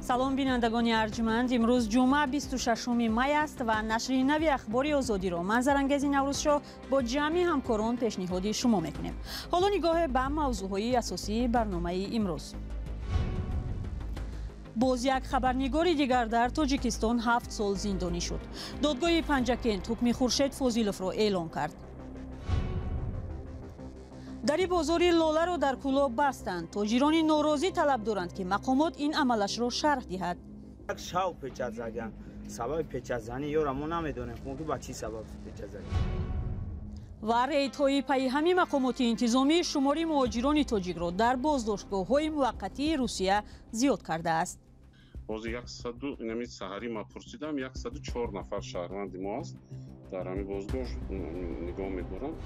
Салом, бинандагони арҷманд. Имрӯз ҷумъа, 26 май аст ва нашри нави Ахбори Озодиро ман, Зарангези Наврӯзшоҳ, бо ҷамъи ҳамкорон пешниҳоди шумо мекунем. Ҳоло нигоҳе ба мавзӯъҳои асосии барномаи имрӯз. Боз як хабарнигори дигар дар Тоҷикистон 7 сол зиндонӣ шуд. Додгоҳи Панҷакент ҳукми Хуршед Фозиловро эълон кард. Дари бозори Лоларо дар Кӯлоб бастанд. Тоҷирони норозӣ талаб доранд, ки мақомот ин амалашро шарҳ диҳад. Шав печать задан. Сабаби печатзанӣ ёра мо намедонем, ки ба чӣ сабаб печать задем. Ва рейдҳои пайҳами мақомоти интизомӣ шумори муҳоҷирони тоҷикро дар боздоштгоҳҳои муваққатии Русия зиёд кардааст. Ҳозир яксаду, инами саҳарӣ ма пурсидам, 104 нафар шаҳрванди мо аст, дар ҳамин боздошт нигоҳ медоранд.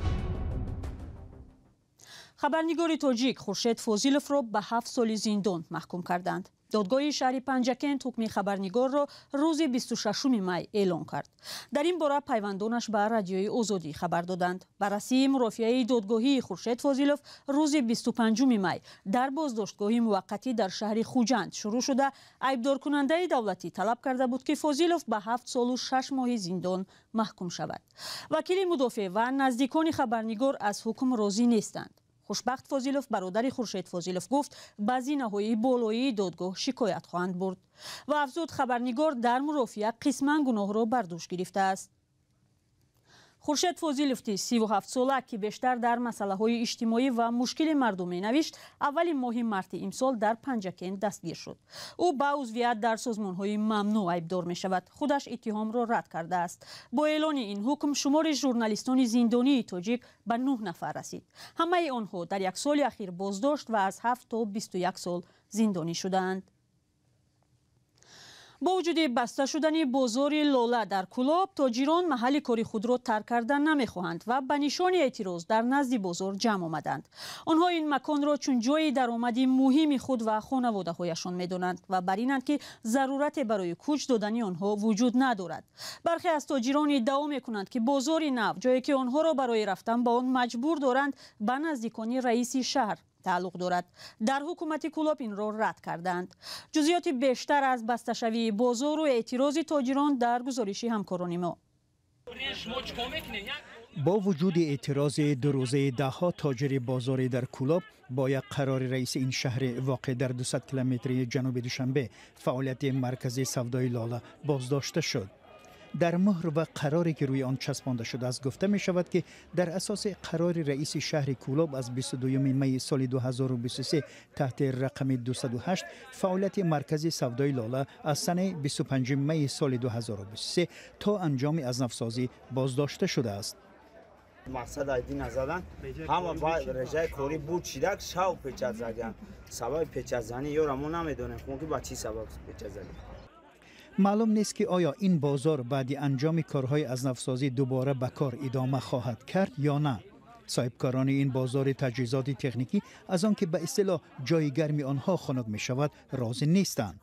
Хабарнигори тоҷик Хуршед Фозиловро ба 7 соли зиндон маҳкум карданд. Додгоҳи шаҳри Панҷакент ҳукми хабарнигорро рӯзи 26 май эълон кард. Дар ин бора пайвандонаш ба Радиои Озодӣ хабар доданд. Баррасии мурофиаи додгоҳии Хуршед Фозилов рӯзи 25 май дар боздоштгоҳи муваққатӣ дар шаҳри Хуҷанд шурӯъ шуда, айбдоркунандаи давлатӣ талаб карда буд, ки Фозилов ба 7 солу 6 моҳи зиндон маҳкум шавад. Вакили мудофеъ ва наздикони хабарнигор аз ҳукм розӣ нестанд. Хушбахт Фозилов, бародари Хуршед Фозилов, гуфт, ба зинаҳои болоии додгоҳ шикоят хоҳанд бурд ва афзуд, хабарнигор дар мурофиа қисман гуноҳро бар дӯш гирифтааст. Хуршед Фозиловти 37-сола, ки бештар дар масъалаҳои иҷтимоӣ ва мушкили мардум менавишт, аввали моҳи марти имсол дар Панҷакент дастгир шуд. Ӯ ба узвият дар созмонҳои мамнӯъ айбдор мешавад. Худаш иттиҳомро рад кардааст. Бо эълони ин ҳукм шумори журналистони зиндонии тоҷик ба нӯҳ нафар расид. Ҳамаи онҳо дар як соли ахир боздошт ва аз 7 то 21 сол зиндонӣ шудаанд. Бо вуҷуди баста шудани бозори Лола дар Кӯлоб, тоҷирон маҳалли кори худро тарк кардан намехоҳанд ва ба нишони эътироз дар назди бозор ҷамъ омаданд. Онҳо ин маконро чун ҷойи даромади муҳими худ ва хонаводаҳояшон медонанд ва бар инанд, ки зарурате барои кӯч додани онҳо вуҷуд надорад. Бархе аз тоҷирон иддао мекунанд, ки бозори нав, ҷое ки онҳоро барои рафтан ба он маҷбур доранд, ба наздикони раиси шаҳр тааллуқ дорад. Дар ҳукумати Кӯлоб инро рад кардаанд. Ҷузъиёти бештар аз басташавии бозору эътирози тоҷирон дар гузориши ҳамкорони мо. Бо вуҷуди эътирози дурӯзаи даҳҳо тоҷири бозорӣ дар Кӯлоб, бо як қарори раиси ин шаҳри воқеъ дар 200 километри ҷануби Душанбе фаъолияти маркази савдои Лола боздошта шуд. Дар муҳр ва қароре, ки рӯи он часпонда шудааст, гуфта мешавад, ки дар асоси қарори раиси шаҳри Кӯлоб аз 22 майи соли 2023 таҳти рақами 208 фаъолияти маркази савдои Лола аз санаи 25 майи соли 2023 то анҷоми азнавсозӣ боздошта шудааст. Мақсад айди назадан ҳама ба режаи корӣ буд шидак, шав печать задан. Сабаби печатзанӣ ёра мо намедонем, ки ба чӣ сабаб печать задем. Маълум нест, ки оё ин бозор баъди анҷоми корҳои азнавсозӣ дубора ба кор идома хоҳад кард ё на. Соҳибкорони ин бозори таҷҳизоти техникӣ аз он ки ба истилоҳ ҷои гарми онҳо хунук мешавад, розӣ нестанд.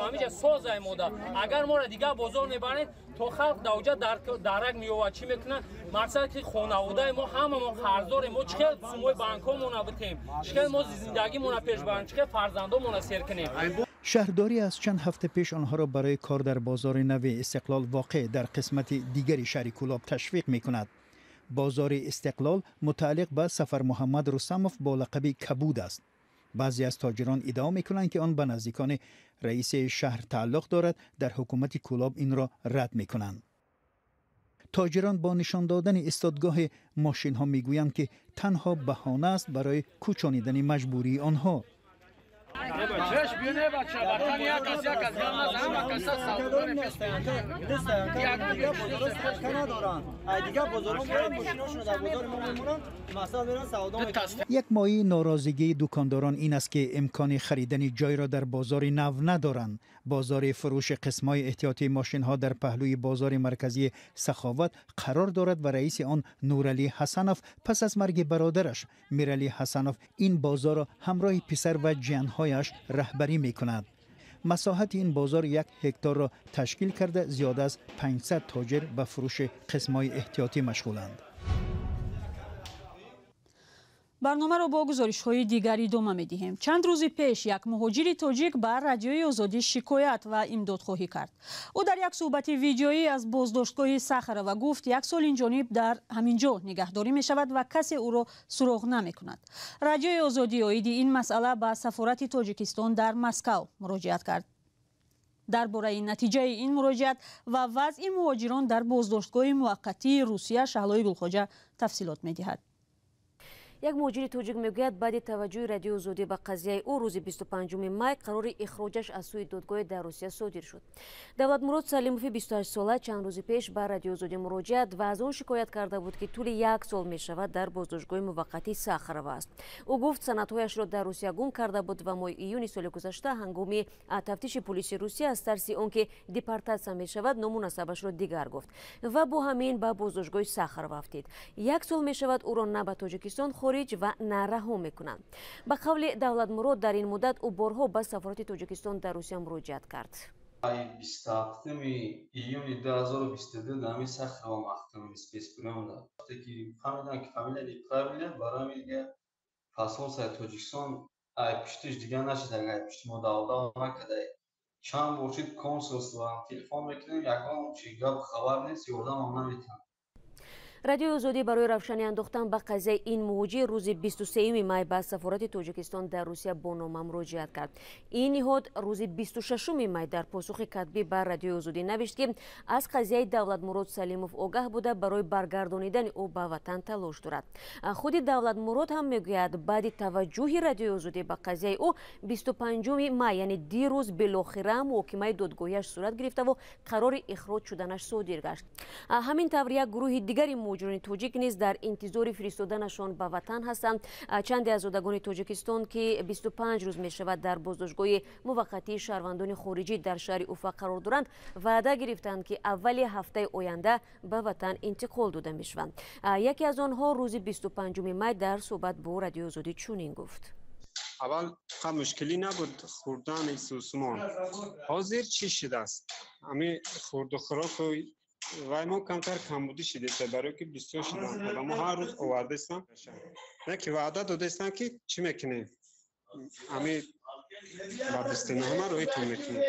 Ҳамиҷа созай мода, агар моро дигар бозор мебаред, то халқ давҷа дарак меёвад, чӣ мекунад? Мақсад ки хонаводаи мо ҳамамон қарздорем. Мо чӣ хел сумои банкҳомона битем? Чӣ хел мо зиндагимона пеш барем? Чӣ хел фарзандомона сер кунем? Шаҳрдорӣ аз чанд ҳафта пеш онҳоро барои кор дар бозори нави Истиқлол, воқеъ дар қисмати дигари шаҳри Кӯлоб, ташвиқ мекунад. Бозори Истиқлол мутааллиқ ба Сафармуҳаммад Рустамов бо лақаби Кабуд аст. Баъзе аз тоҷирон иддао мекунанд, ки он ба наздикони раиси шаҳр тааллуқ дорад. Дар ҳукумати Кӯлоб инро рад мекунанд. Тоҷирон бо нишон додани истодгоҳи мошинҳо мегӯянд, ки танҳо баҳона аст барои кӯчонидани маҷбурии онҳо. Чеш биёне, бача, ватан як аст, як аст, гап назан, ҳама каса савдогаре пеш. Дигар бозорҳо ставка надоранд. Ай дигар бозорҳо меран, мошиношонро дар бозори мо мемонанд, масалан, меран савдо мекунанд. Як моҳии норозигии дукондорон ин аст, ки имкони харидани ҷойро дар бозори нав надоранд. Бозори фурӯши қисмҳои эҳтиётии мошинҳо дар паҳлӯи бозори марказии Саховат қарор дорад ва раиси он Нуралӣ Ҳасанов пас аз марги бародараш Миралӣ Ҳасанов ин бозорро ҳамроҳи писар ва ҷиянҳояш раҳбарӣ мекунад. Масоҳати ин бозор 1 ҳекторро ташкил карда, зиёда аз 500 тоҷир ба фурӯши қисмҳои эҳтиётӣ машғуланд. Барномаро бо гузоришҳои дигар идома медиҳем. Чанд рӯзи пеш як муҳоҷири тоҷик ба Радиои Озодӣ шикоят ва имдодхоҳӣ кард. Ӯ дар як суҳбати видеоӣ аз боздоштгоҳи Сахарова гуфт, як сол инҷониб дар ҳамин ҷо нигаҳдорӣ мешавад ва касе ӯро суроғ намекунад. Радиои Озодӣ оиди ин масъала ба сафорати Тоҷикистон дар Москав муроҷиат кард. Дар бораи натиҷаи ин муроҷиат ва вазъи муҳоҷирон дар боздоштгоҳи муваққатии Русия Шаҳлои Гулхоҷа тафсилот медиҳад. Як муҳоҷири тоҷик мегӯяд, баъди таваҷҷӯҳи Радиои Озодӣ ба қазияи ӯ рӯзи 25 май қарори ихроҷаш аз сӯи додгоҳе дар Русия содир шуд. Давлатмурод Салимови 28сола чанд рӯзи пеш ба Радиои Озодӣ муроҷиат ва аз он шикоят карда буд, ки тӯли як сол мешавад дар боздоштгоҳи муваққатии Сахарова аст. Ӯ гуфт, санадҳояшро дар Русия гум карда буд ва моҳи июни соли гузашта ҳангоми тафтиши пулиси Русия аз тарси он ки депортатсия мешавад, ному насабашро дигар гуфт ва бо ҳамин ба боздоштгоҳи Сахарова афтид. Як сол мешавад ӯро на ба Тоҷикистон хориҷ ва на раҳо мекунанд. Ба қавли Давлатмурод, дар ин муддат ӯ борҳо ба сафорати Тоҷикистон дар Русия муроҷиат кард. 27 июни 2022 дар ҳамин Сахарова маҳкама спецприём дад. Вақте ки фаҳмидам, ки фамилия неправильная, барои ҳамин дига посольствои Тоҷикистон ай пуштиш дига нашид, агар ай пушти мо давдав накарда. Чанд бор шуд консулство телефон мекунем, ягон чи гап хабар нест, ёрдамам наметиҳанд. Радиои Озодӣ барои равшанӣ андохтан ба қазияи ин муҳоҷир рӯзи 23 май ба сафорати Тоҷикистон дар Русия бо нома муроҷиат кард. Ин ниҳод рӯзи 26 май дар посухи катбӣ ба Радиои Озодӣ навишт, ки аз қазияи Давлатмурод Салимов огаҳ буда, барои баргардонидани ӯ ба ватан талош дорад. Худи Давлатмурод ҳам мегӯяд, баъди таваҷҷӯҳи Радиои Озодӣ ба қазияи ӯ 25 май, яъне дирӯз, билохира муҳокимаи додгоҳиаш сурат гирифтаву қарори ихроҷ шуданаш содир гашт. Ҳамин тавр як гурӯҳи дигари муҳоҷирони тоҷик низ дар интизори фиристоданашон ба ватан ҳастанд. Чанде аз зодагони Тоҷикистон, ки 25 рӯз мешавад дар боздоштгоҳи муваққатии шаҳрвандони хориҷӣ дар шаҳри Уфа қарор доранд, ваъда гирифтанд, ки аввали ҳафтаи оянда ба ватан интиқол дода мешаванд. Яке аз онҳо рӯзи 25 май дар суҳбат бо Радиои Озодӣ чунин гуфт. Аввал қа мушкилӣ набуд хӯрдани сусмон. Ҳозир чӣ шудааст? Ҳамин хӯрду хӯроку вай мо камтар камбудӣ шидеста, барое ки бисёр шуданд. Одамо ҳар рӯз овардаистанд. Не ки ваъда додаистанд, ки чӣ мекунем? Ҳамин ба 29-ма роҳитон мекунем.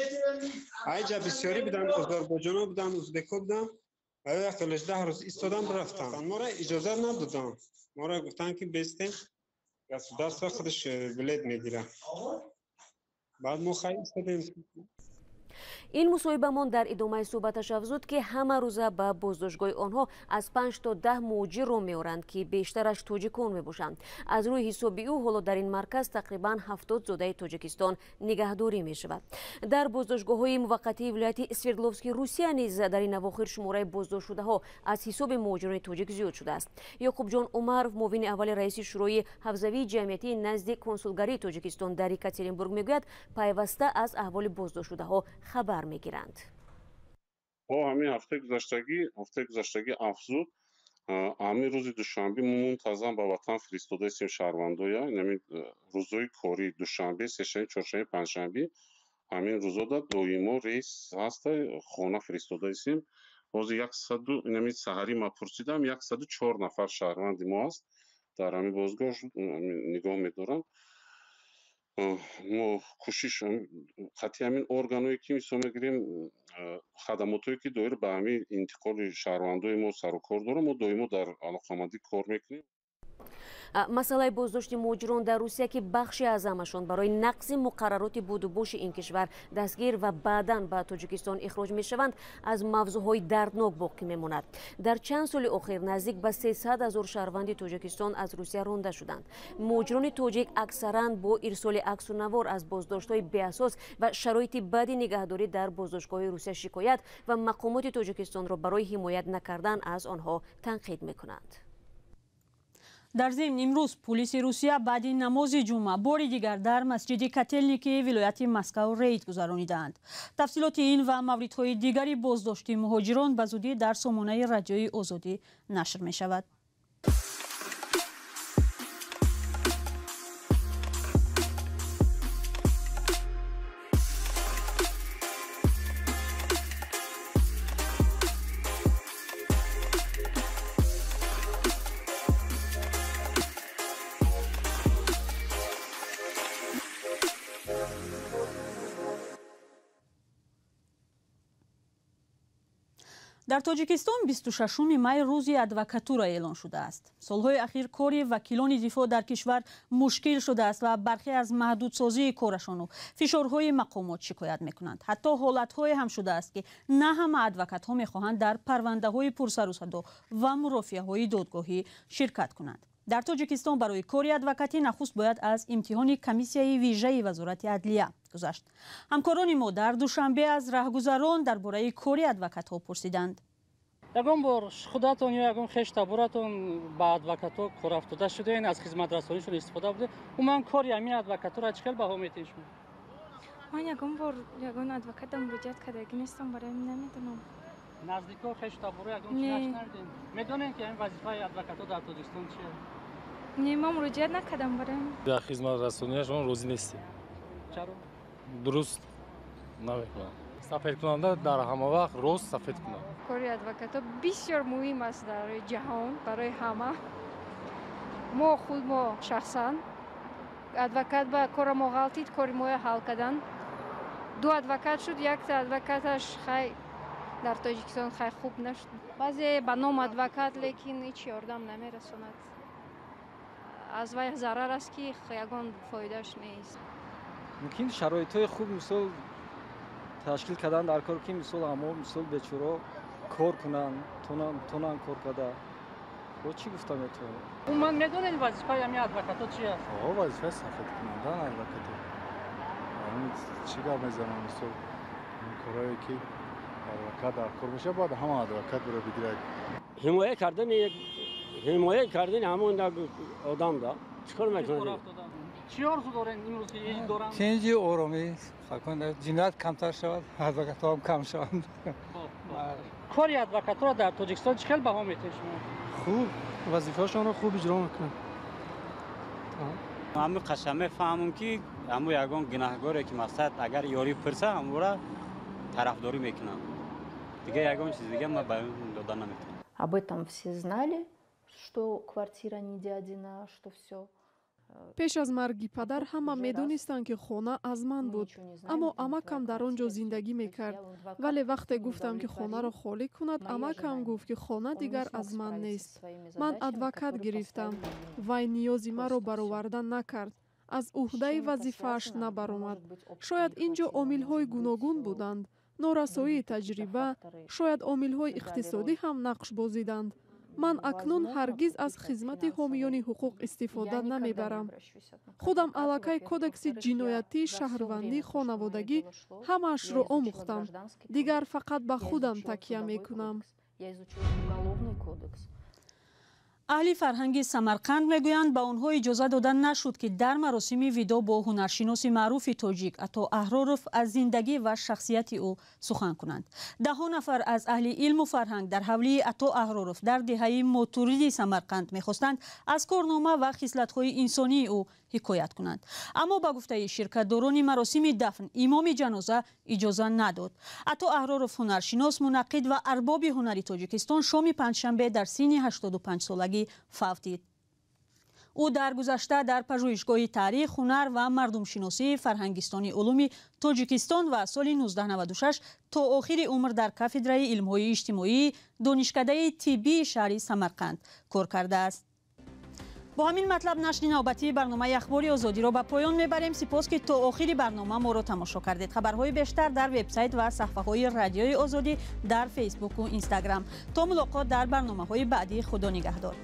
Айҷа бисёрӣ буданд, озарбойҷоно буданд, узбеко буданд. Барои як хелеш 10 рӯз истодан рафтанд. Моро иҷозат надоданд. Моро гуфтанд, ки бестем, государство худаш билет мегирад. Баъд мо хай истодем. Ин мусоҳибамон дар идомаи суҳбаташ афзуд, ки ҳама рӯза ба боздоштгоҳи онҳо аз 5 то 10 муҳоҷирро меоранд, ки бештараш тоҷикон мебошанд. Аз рӯи ҳисоби ӯ ҳоло дар ин марказ тақрибан 70 зодаи Тоҷикистон нигаҳдорӣ мешавад. Дар боздоштгоҳҳои муваққатии вилояти Свердловски Русия низ дар ин авохир шумораи боздоштшудаҳо аз ҳисоби муҳоҷирони тоҷик зиёд шудааст. Ёқубҷон Умаров, муовини аввали раиси Шӯрои ҳавзавии ҷамъиятии назди консулгарии Тоҷикистон дар Екатеринбург мегӯяд, пайваста аз аҳволи боздоштшудаҳо хабар мегиранд. Ҳамин ҳафтаи гузаштагӣ афзуд. Ҳамин рӯзи душанбе мо мунтазам ба ватан фиристодаистем шаҳрвандоя. Ҳамин рӯзҳои корӣ душанбе, сешанбе, чоршанбе, панҷшанбе, ҳамин рӯзода доимо рейс ҳаста, хона фиристодаистем. Ҳозир 100, ҳамин саҳарӣ ма пурсидам, 104 нафар шаҳрванди мо аст дар ҳамин бозгоҳ нигоҳ медоранд. Мо кӯшиш қатъи ҳамин органҳое ки мисол мегирем, хадамотое ки доир ба ҳамин интиқоли шаҳрвандои мо сару кор доранд, мо доимо дар алоқамандӣ кор мекунем. Масъалаи боздошти муҳоҷирон дар Русия, ки бахши аъзамашон барои нақзи муқаррароти будубоши ин кишвар дастгир ва баъдан ба Тоҷикистон ихроҷ мешаванд, аз мавзӯъҳои дарднок боқӣ мемонад. Дар чанд соли охир наздик ба 300 ҳазор шаҳрванди Тоҷикистон аз Русия ронда шуданд. Муҳоҷирони тоҷик аксаран бо ирсоли аксу навор аз боздоштҳои беасос ва шароити бади нигаҳдорӣ дар боздоштгоҳи Русия шикоят ва мақомоти Тоҷикистонро барои ҳимоят накардан аз онҳо танқид мекунанд. Дар зимн имрӯз пулиси Русия баъди намози ҷумъа бори дигар дар масҷиди Котелники вилояти Москав рейд гузаронидаанд. Тафсилоти ин ва мавридҳои дигари боздошти муҳоҷирон ба зудӣ дар сомонаи Радиои Озодӣ нашр мешавад. Дар Тоҷикистон 26 май рӯзи адвокатура эълон шудааст. Солҳои ахир кори вакилони дифоъ дар кишвар мушкил шудааст ва бархе аз маҳдудсозии корашону фишорҳои мақомот шикоят мекунанд. Ҳатто ҳолатҳое ҳам шудааст, ки на ҳама адвокатҳо мехоҳанд дар парвандаҳои пурсарусадо ва мурофиаҳои додгоҳӣ ширкат кунанд. Дар Тоҷикистон барои кори адвокатӣ нахуст бояд аз имтиҳони комиссияи вижаи Вазорати адлия гузашт. Ҳамкорони мо дар Душанбе аз раҳгузарон дар бораи кори адвокатҳо пурсиданд. Ягон бор худатон ё ягон хештаборатон ба адвокатҳо корафтода шудаен, аз хизматрасонишон истифода бурда? Умуман, кори ҳамин адвокатҳоро чӣ хел баҳо метиҳед шумо? Ман ягон бор ягон адвоката муроҷиат кардагӣ нестам, барои ҳамин намедонам. Наздико, хештаборо ягон чи нашунавидем? Медонем, ки ҳамин вазифаи адвокатҳо дар Тоҷикистон чист? Не, ман муроҷиат накардам барои Дар хизматрасонияшон розӣ нестем. Чаро? Дуруст намекунанд. Сафедкунанда дар ҳама вақт рост сафед кунад. Кори адвокатҳо бисёр муҳим аст дар ҷаҳон, барои ҳама. Мо худ, мо шахсан адвокат ба кора мо ғалтид, кори моя ҳал кардан. Ду адвокат шуд, якта адвокаташ хай дар Тоҷикистон хай хуб нашуд. Баъзе ба ном адвокат, лекин ҳеҷ ёрдам намерасонад. Аз вай зарар аст, ки ягон фоидааш нест. Мумкин шароитҳои хуб, мисол, ташкил кардан дар кор, ки мисол ҳамо, мисол, бечорао кор кунанд, тонанд кор карда. Бо чӣ гуфта метавонем? Умуман, медонед, вазифаи ҳамин адвокатҳо чи аст? О, вазифаи сафедкунандан адвокатҳо. Чӣ гап мезанам, мисол, корое ки адвокат дар кор мешавад, бояд ҳама адвокат биро бигирад. Ҳимоя кардани ҳамон одам да чӣ кор мекунад? Чӣ орзу дорен имрӯз, ки ид доранд? Тинҷи, оромӣ, ҷиноят камтар шавад, адвокатҳоам кам шаванд. Кори адвокатҳоро дар Тоҷикистон чӣ хел баҳо метиҳед шумо? Хуб, вазифаашонро хуб иҷро мекунанд. Ҳамин қаша мефаҳмам, ки ҳамун ягон гунаҳгоре ки, мақсад, агар ёрӣ пурса, ҳамура тарафдорӣ мекунам. Дига ягон чиз дига ман баён дода наметавонам. Об этом все знали, что квартира не дядина, что все. Пеш аз марги падар ҳама медонистанд, ки хона аз ман буд, аммо амакам дар он ҷо зиндагӣ мекард. Вале вақте гуфтам, ки хонаро холӣ кунад, амакам гуфт, ки хона дигар аз ман нест. Ман адвокат гирифтам. Вай ниёзи маро бароварда накард, аз уҳдаи вазифааш набаромад. Шояд ин ҷо омилҳои гуногун буданд: норасоии таҷриба, шояд омилҳои иқтисодӣ ҳам нақш бозиданд. Ман акнун ҳаргиз аз хизмати ҳомиёни ҳуқуқ истифода намебарам. Худам аллакай кодекси ҷиноятӣ, шаҳрвандӣ, хонаводагӣ, ҳамаашро омӯхтам. Дигар фақат ба худам такя мекунам. Аҳли фарҳанги Самарқанд мегӯянд, ба онҳо иҷоза дода нашуд, ки дар маросими видо бо ҳунаршиноси маъруфи тоҷик Ато Аҳроров аз зиндагӣ ва шахсияти ӯ сухан кунанд. Даҳҳо нафар аз аҳли илму фарҳанг дар ҳавлии Ато Аҳроров дар деҳаи Мотуриди Самарқанд мехостанд аз корнома ва хислатҳои инсонии ӯ ҳикоят кунанд, аммо ба гуфтаи ширкатдорони маросими дафн, имоми ҷаноза иҷоза надод. Ато Аҳроров, ҳунаршинос, мунаққид ва арбоби ҳунари Тоҷикистон, шоми панҷшанбе дар синни 85 солагӣ фавтид. Ӯ дар гузашта дар Пажӯҳишгоҳи таърих, ҳунар ва мардумшиносии Фарҳангистони улуми Тоҷикистон ва соли 1996 то охири умр дар кафедраи илмҳои иҷтимоии Донишкадаи тиббии шаҳри Самарқанд кор кардааст. Бо ҳамин матлаб нашри навбатии барномаи Ахбори Озодиро ба поён мебарем. Сипос, ки то охири барнома моро тамошо кардед. Хабарҳои бештар дар вебсайт ва саҳфаҳои Радиои Озодӣ дар Фейсбуку Инстаграм. То мулоқот дар барномаҳои баъдӣ, Худо нигаҳдор.